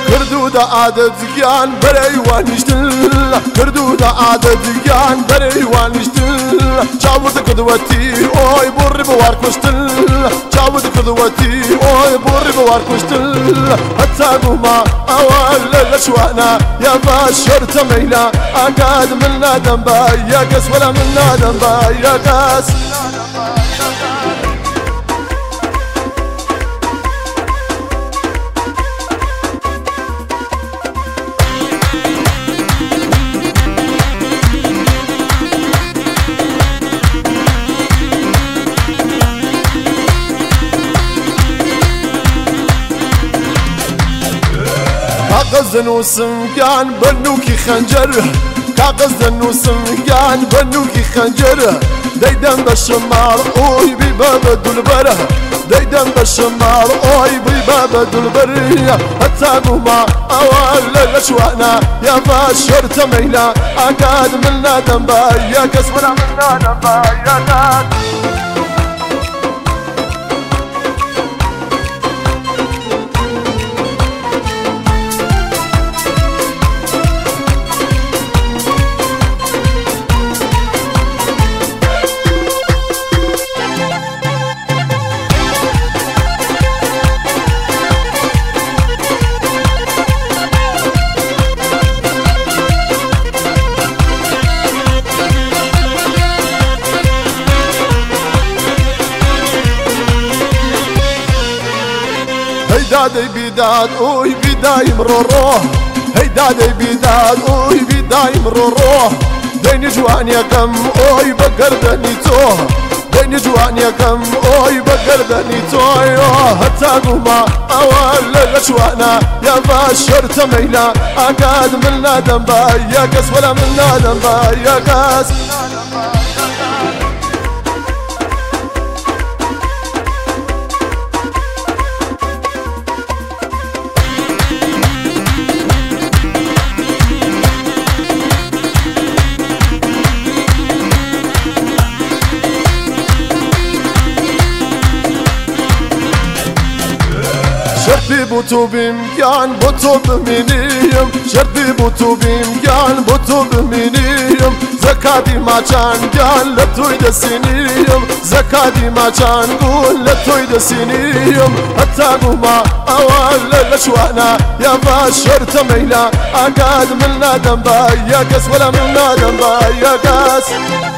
کردو عادەتیان بەرەی وانیشتن کردو عادەتیان بەرەی وانیشتن چاوت کردوەتی ئۆی بڕی بوار کوشتن چاوت کردوەتی ئۆی بڕی بوار کوشتن هەتا گوما ئەوە لە شوانە یا باشەرتە مەیلە ئاگاد من نادەم بە یا کەس وەلا من نادەم بە یا کەس. کاغذ دەنووسم گیان بەنووکی خەنجەر کاغذ دەنووسم گیان بەنووکی خەنجەر دەیدەم بە شەماڵ ئۆی بیبە بە دولبەرە دەیدەم بە شەماڵ ئۆی بیبە بە دولبەر هەتا گوما ئەوە لە شوانە یا باشەرتە مەیلە ئاگاد من نادەم بە یا کەس وەلا من نادەم بە یا کەس. هەی دادەی بیداد ئۆی بیدایم ڕۆڕۆ هەی دادەی بیداد ئۆی بیدایم ڕۆڕۆ دەینی جوانیەکەم ئۆی بە گەردەنی تۆ دەینی جوانیەکەم ئۆی بە گەردەنی تۆ هەتا گوما ئەوە لە شوانە یا باشەرتە مەیلە ئاگاد من نادەم بە یا کەس وەلا من نادەم بە یا کەس. شەرتی بۆ تۆ بیم گیان بۆ تۆ بمینیم شەرتی بۆ تۆ بیم گیان بۆ تۆ بمینیم زەکاتی ماچان گیان لە تۆی دەسینیم زەکاتی ماچان گول لە تۆی دەسینیم هەتا گوما ئەوە لە شوانە یا باشەرتە مەیلە ئاگاد من نادەم بە یا کەس وەلا من نادەم بە یا کەس.